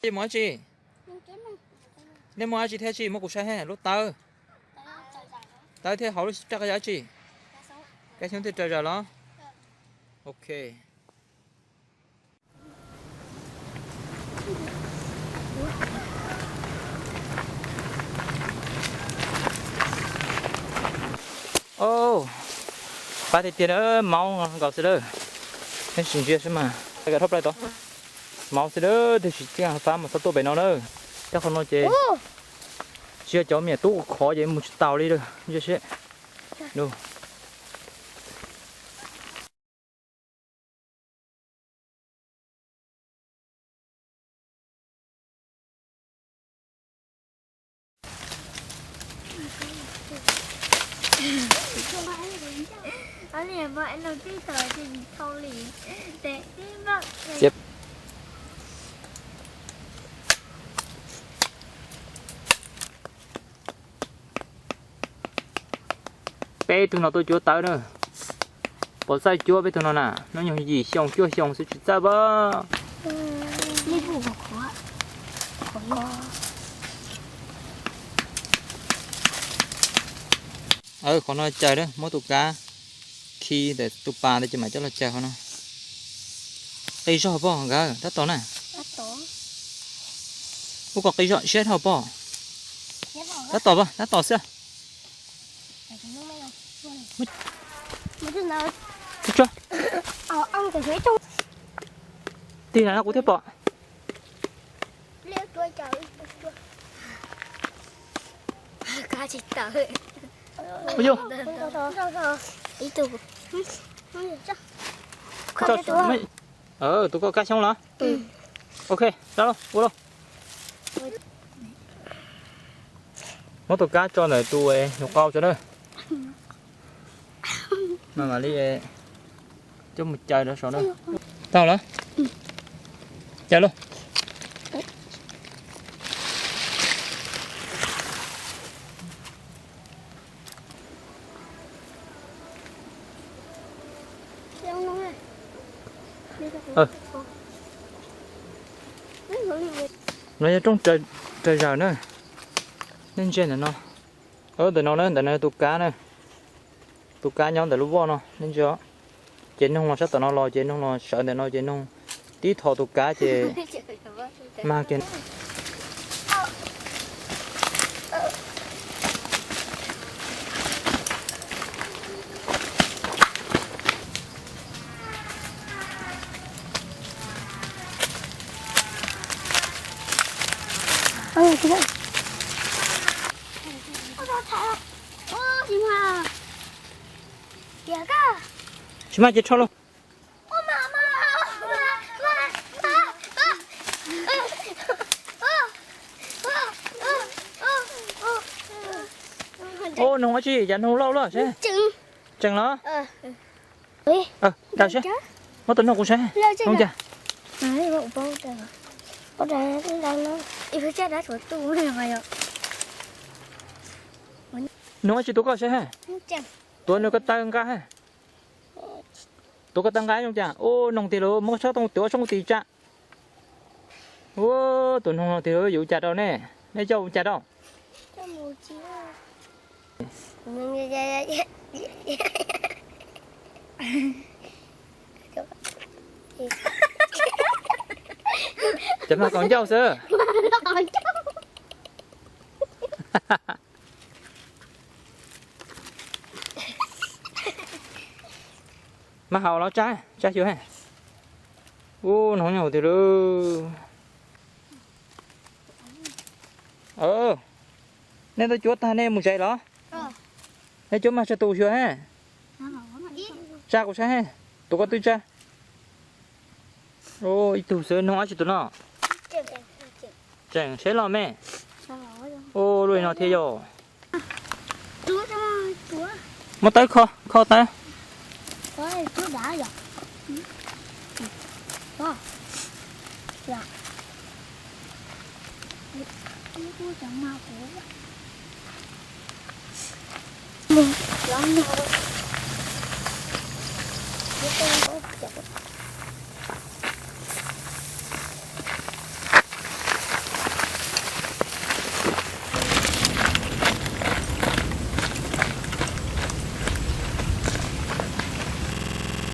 Tsis muaj dab tsi. Nej muaj dab tsi thiab tsis muab kuv saib he, lub tawb. Tawb thiab hauv lub raj qab yog dab tsi? Kab xyoob thiab raws zaws los? Ok. Pab tiag tiag, maub nkaus xwb lawm. Nej sim ntsia saib mas, kav dhau plaws tod. Maub xwb lawm, tiam sis tij laug Fab mas txhob tuaj pem no na. Cov qhov no ces tsis yog cov me nyuam tub khov ces mus tsis taus li lawm. Ntsia seb. Peb tug no tuaj cuab tawb na. Pov txaij cuab peb tug no na, hnub nyoog yim xyoo cuaj xyoo xwb tsis txawj pab. Qhov no cawg na, muab tus kav khi ntawm tus pas ntawd ces mam coj los cawg qhov no. Qi zog pog nkawd tab tom na. Ub, kom qi zog siab dhau pog. Tab tom pog, tab tom xwb. Tig na kuv thiaj pom. Ua yus. Tus koj kab xyoob los? Ok, ua lauj. Muab tus kab tso ntawm tus nyuam qau tso na. Mam li coj mus cawg rau saum na. Tau lawm. Cawg lauj. No yog rooj raws zaws na. Nej ntsia ntawm no. Ntawm no na, ntawm no tus kav na. Tus kav nyob ntawm lub voj no, nej ntsia. Ces noog los sab tom no los, ces noog los sawv ntawm no, ces noog tib thom tus kav ces mag kiag. Tsis mag ces rho lauj. Ub, noog dab tsi, cas noog loj loj seb. Tseem los? Daws seb. Muab tus noog kuv saib. Noog cas? Noog dab tsi tus koj saib ha? Tuav nws ko taw nqa ha. Tuav ko taw nqa zoo cas? Ub, noog tiag lauj, muab tsob tooj tuav soob tis tsa. Ub, tus noog no tiag lauj, yuav ua cas rau nej? Nej coj ua cas rau? Cov mag qaus ncauj xwb. Mag haus los tsa, tsa xyuas he. Ub, noog nyob hauv twg lauj? Nej tuaj cuab tag nej mus zais los? Nej cuab mag tsa tus xyuas he. Tsa kuv saib he. Tus koj twb tsa. Ib tug xwb, noog dab tsi tus no? Tseem seb los me. Ub, lub no thiab yom. Muab tawb kho, kho tawb.